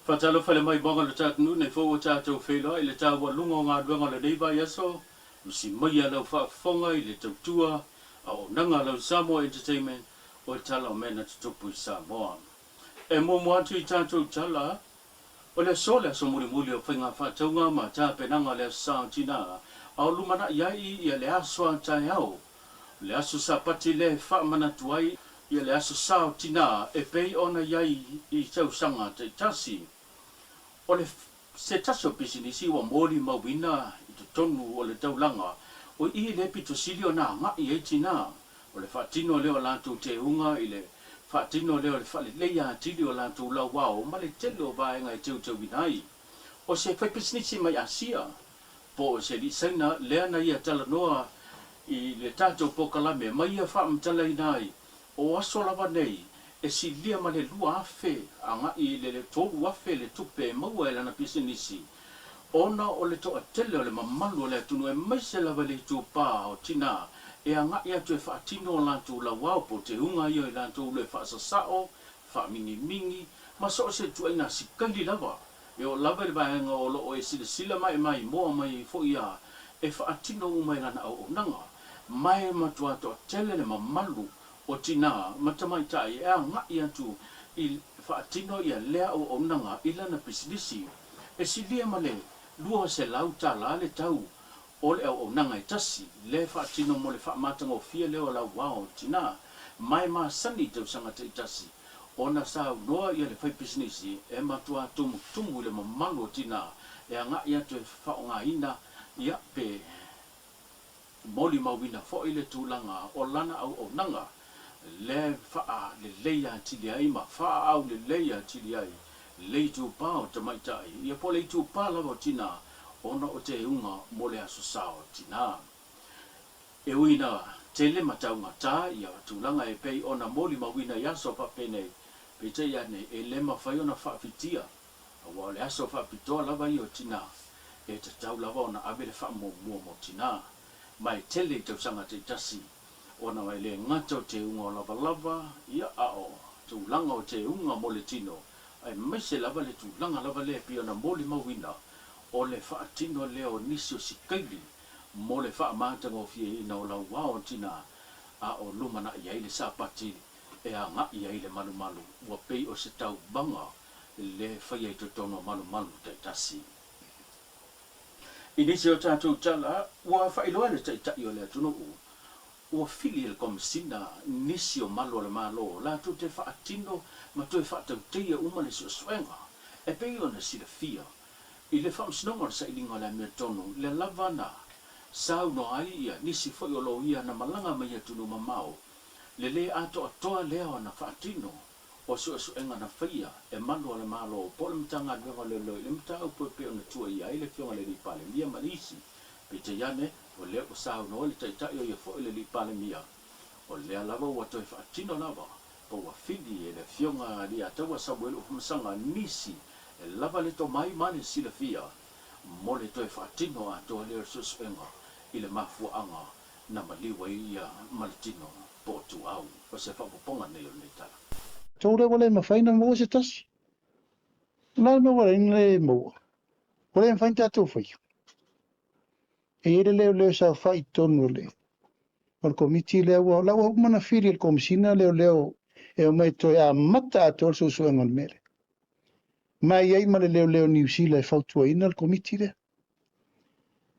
Faatalofa le maimoaga o le tatou nei foi ua tatou feiloai i le taualuga o galuega o lenei vaiaso. Usi maia lau faafofoga i le tautua auaunaga a lau Samoa Entertainment o le tala o mea na tutupu i Samoa. E muamua atu i tatou tala, o le aso le aso mulimuli o faiga faatauga ma tapenaga o le Aso Sa o Tinā, a o lumanai ai ia le aso a taeao, le aso Sapati lea e faamanatu ai ia le Aso Sa o Tinā e pei ona i ai i tausaga taitasi. O le se tasi o pisinisi ua molimauina i totonu o le taulaga, o i le pito sili ona agai ai tinā, o le faatino lea o latou teuga i le faatino lea o le faaleleia atili o latou lauao ma le tele o vaega e teuteuina ai. O se faipisinisi mai Asia, po o se alii Saina lea na ia talanoa i le tatou polokalame ma ia faamatalaina ai, o aso lava nei e silia ma le 2,000 agai i le 3,000 le tupe e maua e lana pisinisi, ona o le toatele o le mamalu o le atunuu aemaise lava i le itupa o tinā e agai atu e faatino o latou lauao po o teuga ia o i latou ulu e faasasao, faamingimingi ma so o se ituaiga sikaili lava. E oo lava i le vaega o lo o e silasila ma e maimoa mai ai foi ia e faatino uma e lana auaunaga. Ma e matua toatele le mamalu o tinā ma tamaitai e agai atu i faatino ia lea auaunaga i lana pisinisi. E silia ma le $200 le tau o le auaunaga e tasi, lea e faatino mo le faamatagofie lea o lauao o tinā ma e masani i tausaga taitasi ona saunoa ia le faipisinisi e matua tumutumu i le mamalu o tinā e agai atu e faaaogaina ia pe molimauina foi le tulaga o lana auaunaga lea e faaleleia atili ai ma faaauleleia atili ai le itupa o tamaitai ia po o le itupa lava o tinā ona o teuga mo le Aso Sa o Tinā. E ui ina tele ma taugata ia tulaga e pei ona molimauina i aso faapenei, peitai ane e le mafai ona faafitia, aua o le aso faapitoa lava ia o tinā, e tatau lava ona ave le faamuamua mo tinā. Ma e tele i tausaga taitasi ona e le gata o teuga o lavalava, ia a o tulaga o teuga mo le tino, aemaise lava le tulaga lava lea e pei ona molimauina o le faatino lea o nisi o sikaili mo le faamatagofieina o lauao tinā a o lumanai ai le Sapati e agai ai le malumalu, ua pei o se tauvaga le faia i totonu o malumalu taitasi. I nisi o tatou tala, ua faailoa e le Taitai o le atunuu, ua fili e le Komesina nisi o malu o le Malo latou te faatino ma toe faatauteia uma le suesuega e pei ona silafia i le Faamasinoga o le Sailiga o le Amiotonu, lea lava na saunoa ai ia nisi foi o loia na malaga mai atunuu mamao, le lē atoatoa lea ona faatino o suesuega na faia e malu a le Malo po o le Matagaluega o Leoleo i le mataupu e pei ona tuuaia ai le Afioga i le Alii Palemia ma nisi. Peitai ane, o lea ua saunoa le Taitai o ia foi le Alii Palemia, o lea lava ua toe faatino lava po ua fili e le Afioga Alii-a-Taua Samuelu Afamasaga nisi e lava le tomai ma le silafia mo le toe faatino atoa lea o le suesuega i le mafuaaga na maliu ai ia ma le tino po o tuau. O se faaopoopoga nei o lenei tala. Tou lea ua le mafai ona maua se tasi. O le a le mea ua ala ai ona le maua? Ua le mafai ona tatou faia. E i ai le leoleo e saofai i totonu o le o le komiti lea ua la ua uma ona fili e le Komesina leoleo e omai e toe amata atoa le suesuega o le mea lea. Ma e i ai ma le leoleo Niu Sila e fautuaina le komiti lea.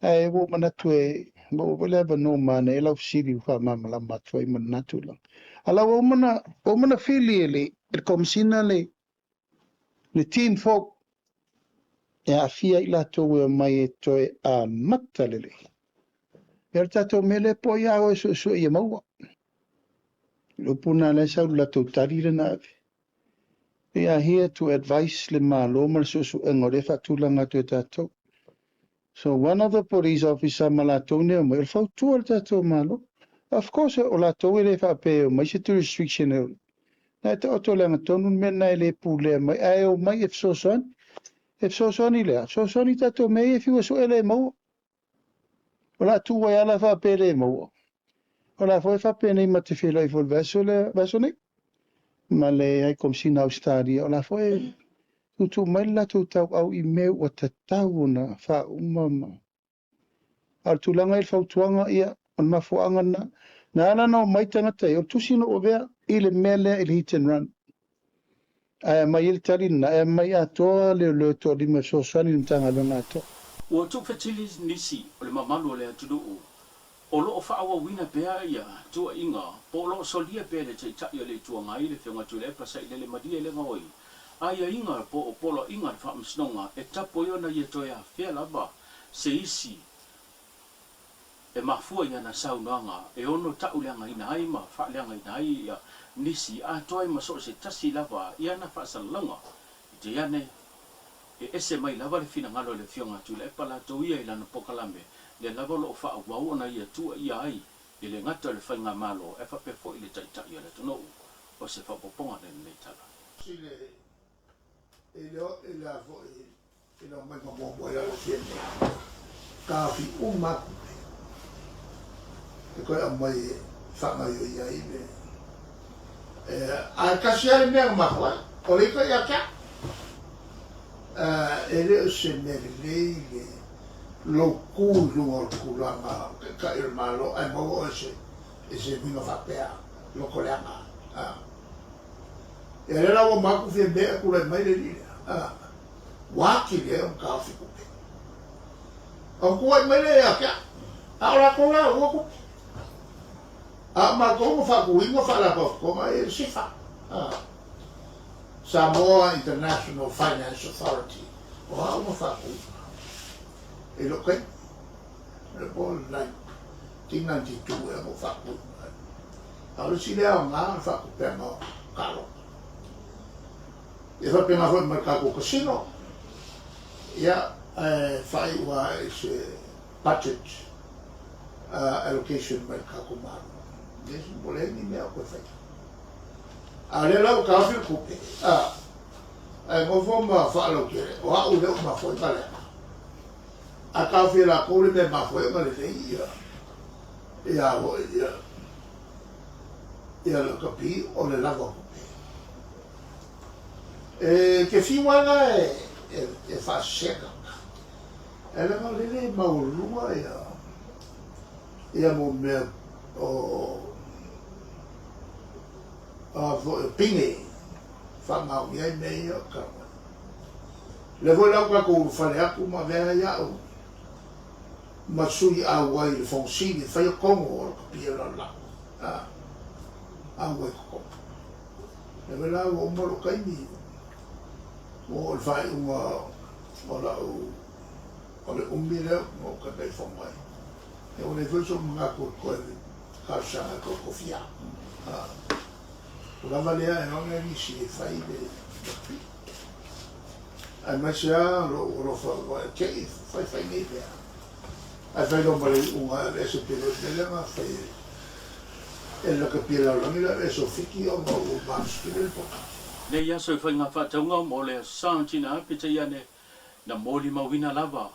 Ae ua ou manatu e maua foi le avanoa manaia lau fesili ua faamalamalama atu ai ma lena tulaga. A la ua uma ona, ua uma ona fili e le, e le Komesina le, le team fou e aafia i latou e omai e toe amata lelei. E o le tatou mea lea po o ia oe suesue ia maua. Le upu lena lea sau le latou tali lea na ave. They are here to advise le Malo ma le suesuega o lea e faatulaga atu e tatou. So one of the police officer ma latou nei omai, o le fautua le tatou Malo. Of course o latou e le faapea e omai se jurisdiction e na e taoto le agatonu le mea lena e le pulea mai, ae omai e fesoasoani. E fesoasoani i le a? Fesoasoani i tatou mea ia e fiu e sue le maua. O le a tuu ai lava la faapea e le maua. O la foi e faapenei ma te feiloai foi i le vaiaso lea, vaiaso nei ma le High Komesina o Ausetalia. O la foi e Tuutuu mai le latou tauau i mea ua tatau ona faauma ma. A o le tulaga i le fautuaga, ia, o le mafuaaga lena. Na ala ona omai tagata ia, o le tusi na ou avea i le mea lea i le hit and run. Ae aumai ai le tali lena, e aumai atoa leoleo e toalima e fesoasoani i le Matagaluega atoa. Ua tuufetili nisi o le mamalu o le atunuu o lo o faaauauina pea ia tuuaiga po o lo o solia pea e le Taitai o le Itu Agai le Afioga Tuilaepa Sailele Malie le gaoi aiaiga po o poloaiga a le Faamasinoga e tapu ai ona ia toe afea lava se isi e mafua i ana saunoaga e ono tauleagaina ai ma faaleagaina ai ia nisi atoa ai ma so o se tasi lava i ana faasalalauga. I te ane, e ese mai lava le finagalo e le Afioga a Tuilaepa latou ia i lana polokalame, lea lava o lo o faaauau ona ia tuuaia ai e le gata o le Faigamalo ae faapea foi le Taitai o le atunuu. O se faaopoopoga lea i lenei tala. I le, i le, i le a foi, i le aumaiga muamua i lalo o Fiamē, taofi uma atu e toe aumai e faagaoioi ai le ae tasi lava le mea na mafua ai, o le ita ia te au. E le o se mea lelei le lou tu i luga o le tulaga o Taitai o le Malo ae maua oe i se uiga faapea lotoleaga. Ia lea la ua uma atu Fiamē ae tulai mai le alii lea. Ua atili ai ona taofi tupe. Ona tuuai mai lea ia te au, a o latou la ua tupe. A o matou na faatuina faalapotopotoga ia i le SIFA, Samoa International Finance Authority, o au na faatuina i lou taimi, le po o le 1992 ea na ou faatuina ai. A o le isi lea aoga o le faatupega o taaloga. Ia faapena foi ma le tatou casino, ia ae faaiu lava i se budget allocation mai le tatou Malo. Yes, ua leai ni mea o toe faia. A o lea la ua taofi le tupe, a, ae nofo ma faalautele, o au lea ua mafua ai ona leaga. A taofi e latou le mea e mafua ai ona lelei ia, ia foi, ia, ia lakapi o le lava o tupe. E te fiu lava la e faasese tagata, ae leaga o lele e maualuluga ia mo mea o a foi o pine e faamaonia ai mea ia o tau ai. O lea foi la ua tatou ulufale atu ma avea ai au ma sui auai i le Fono Sili e faia tonu o lakapi o le lalolagi, auai totonu. Lea la ua uma lou taimi, ua oo i le faaiuga o lau, o le umi lea na ou Taitaifono ai. Ia ua leai foi sou manatu e toe talosaga e toe tofia. Ua lava lea e oge nisi e fai le pii. Aemaise lava lou alofa ua e te i faifai nei mea. Ae fai loa ma le iuga e aveese pea loa i le mea lea na fai e le lakapi a le lalolagi le aveese o Fiti ona ua malosi tele le poka. Nei aso i faiga faatauga mo le Aso Sa Tina peitai ane na molimauina lava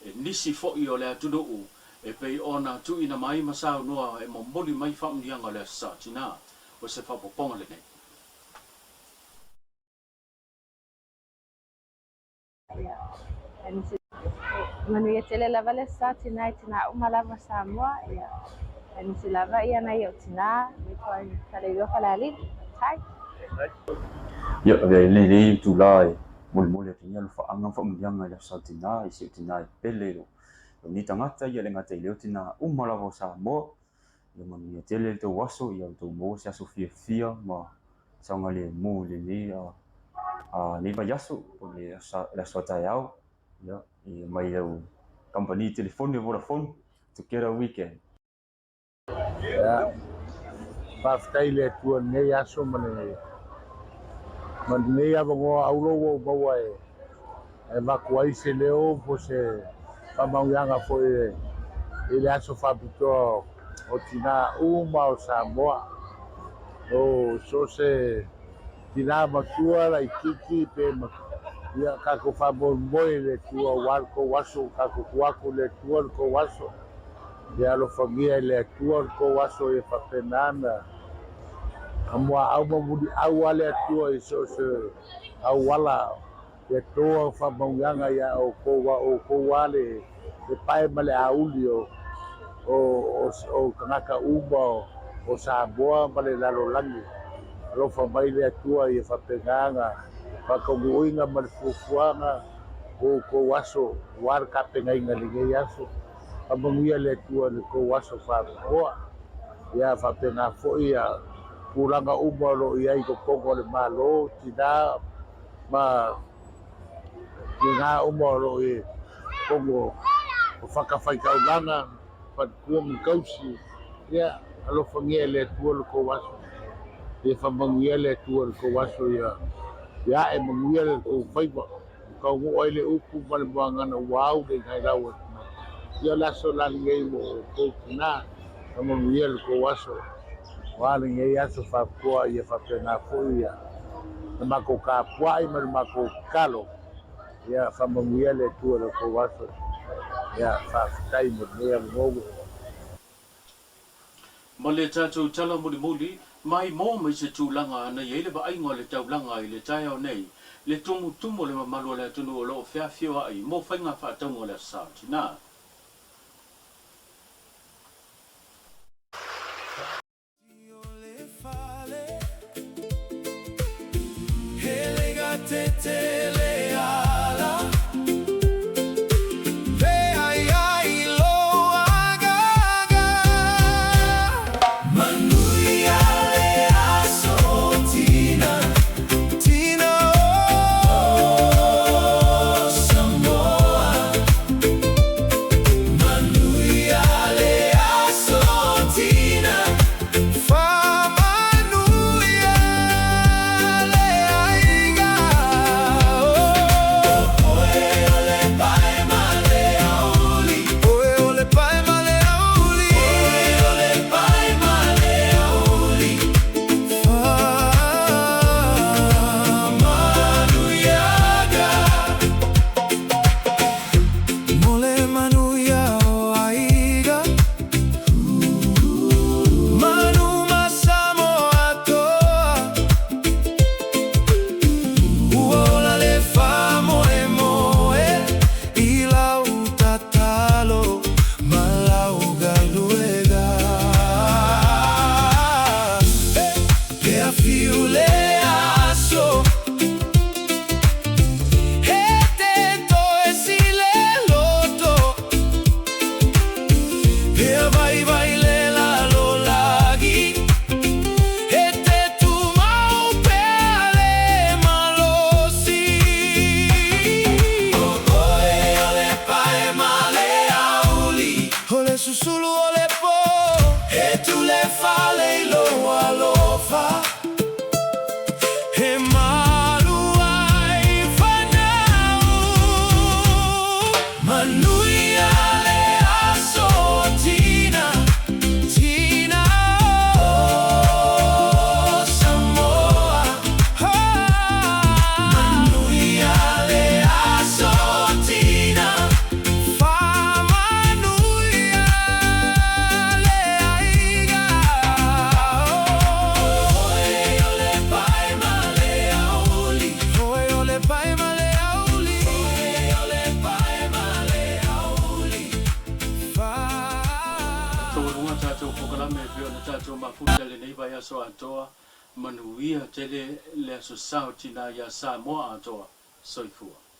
e nisi foi o le atunuu e pei ona tuuina mai ma saunoa e momoli mai faamanuiaga o le Aso Sa Tina. O se faaopoopoga lenei. Manuia tele lava le sa tina i tina uma lava Samoa ia aemaise lava ia nai ou tina mai toa i Faleilua Falealili. Faafetai. Ia, avea ai lenei itula e molimoli atu ai alofaaga ma faamanuiaga i le aso sa tina i si ou tina e pele i lou nei tagata, ia le gata i lea o tina uma lava o Samoa. Ia manuia tele le tou aso, ia outou maua se aso fiafia ma saogalemu i lenei lenei vaiaso po o le aso a taeao. Ia, ia mai lau kamupani telefoni o Vodafone, together we can. Ia, faafetai i le Atua i lenei aso ma le ma lenei avanoa auro ua ou maua e e avatu ai se leo po o se faamanuiaga foi i le aso faapitoa o tina uma o Samoa. O so o se tina matua laitiiti pe ia tatou faamoemoe i le Atua aua le tou aso, tatou tuu atu i le Atua le tou aso. Ia alofagia e le Atua le tou aso ia faapena ona muaau ma muliau lava le Atua i so o se auala. Ia toa faamauiaga iā oukou aua o oukou lava le pae ma le auli o o tagata uma o Samoa ma le lalolagi. Alofa mai le Atua ia faapena ona faataunuuina ma le fuafuaga o outou aso aua le tapenaina i lenei aso. Faamanuia le Atua i le tou aso faapitoa. Ia faapena foi ia tulaga uma o lo o i ai i totonu o le Malo, tina ma tina uma o lo o i totonu o fatafaitaulaga, faletua ma tausi. Ia alofagia e le Atua lo tou aso. Ia faamanuia le Atua i lo tou aso ia ae manuia lo tou faiva. Taunuu ai le upu ma le muagana ua au le inailau atu mai. Ia o le aso la lenei mo outou tina, faamanuia lo tou aso. Aua lenei aso faapitoa ia faapena foi ia le matou tapuai ma le matou tatalo. Ia faamanuia le Atua i lo tou aso. Ia faafetai mo lenei avanoa. Ma le tatou tala mulimuli, mai mo mai se tulaga na i ai le vaaiga o le taulaga i le taeao nei, le tumutumu o le mamalu o le atunuu o lo o feafioai mo faiga faatauga o le Aso Sa o Tina. Taualuga tatou polokalame e pei ona tatou mafuta i lenei vaiaso atoa, manuia tele le Aso Sa o Tina iā Samoa atoa. Soifua.